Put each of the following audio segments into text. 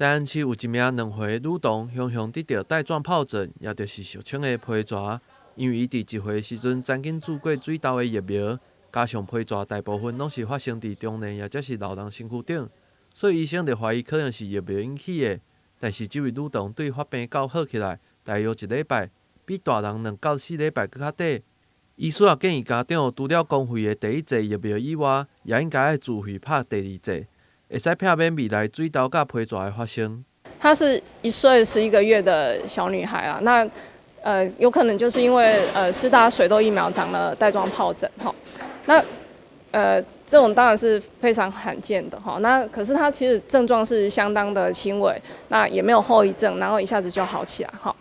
台南市有一名2歲女童，雄雄得著帶狀疱疹，也就是俗稱的皮蛇。因為伊佇1歲時陣曾經注過水痘的疫苗，加上皮蛇大部分攏是發生佇中年，抑者是老人身軀頂，所以醫生就懷疑可能是疫苗引起的。但是這位女童對發病到好起來，大約一禮拜，比大人2到4禮拜閣較短。醫師也建議家長，除了公費的第一劑疫苗以外，也應該愛自費拍第二劑，會使避免未來水痘佮皮蛇的發生。她是1歲11個月的小女孩啊，那有可能就是因為施打水痘疫苗長了帶狀疱疹哈，那這種當然是非常罕見的哈，那可是她其實症狀是相當的輕微，那也沒有後遺症，然後一下子就好起來哈。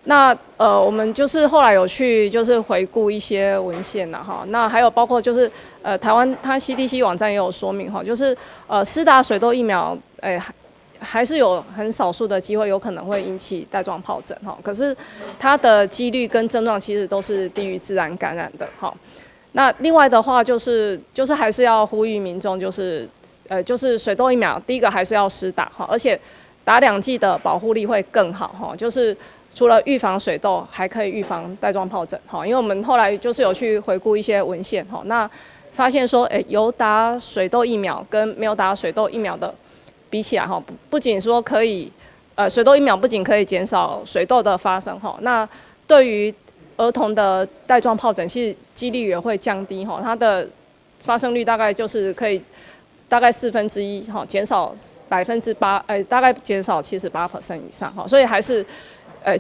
那我們就是後來有去就是回顧一些文獻啦哈，那還有包括就是台灣它 CDC 網站也有說明哈，就是施打水痘疫苗，還是有很少數的機會有可能會引起帶狀疱疹哈，可是它的幾率跟症狀其實都是低於自然感染的哈。那另外的話就是還是要呼籲民眾就是水痘疫苗第一個還是要施打哈，而且打兩劑的保護力會更好哈，就是除了預防水痘，還可以預防帶狀疱疹哈。因為我們後來就是有去回顧一些文獻哈，那發現說，有打水痘疫苗跟沒有打水痘疫苗的比起來哈，不僅說可以，水痘疫苗不僅可以減少水痘的發生哈，那對於兒童的帶狀疱疹其實幾率也會降低哈，它的發生率大概就是可以大概1/4哈，減少8%，大概減少78% 以上哈，所以還是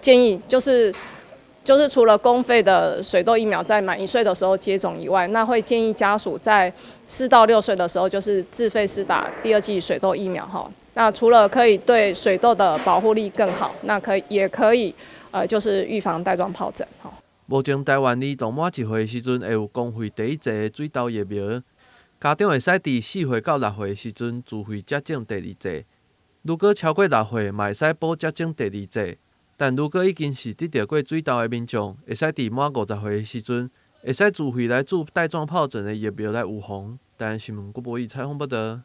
建議就是除了公費的水痘疫苗在滿1歲的時候接種以外，那會建議家屬在4到6歲的時候就是自費施打第二劑水痘疫苗哈。那除了可以對水痘的保護力更好，那也可以就是預防帶狀疱疹哈。目前台灣兒童滿1歲時陣會有公費第一劑的水痘疫苗，家長會使佇4歲到6歲時陣自費接種第二劑。如果超過6歲，嘛會使補接種第二劑。但如果已經是得著過水痘的民眾，會使佇滿50歲的時陣，會使自費來注帶狀疱疹的疫苗來預防。台灣新聞郭博義採訪報導。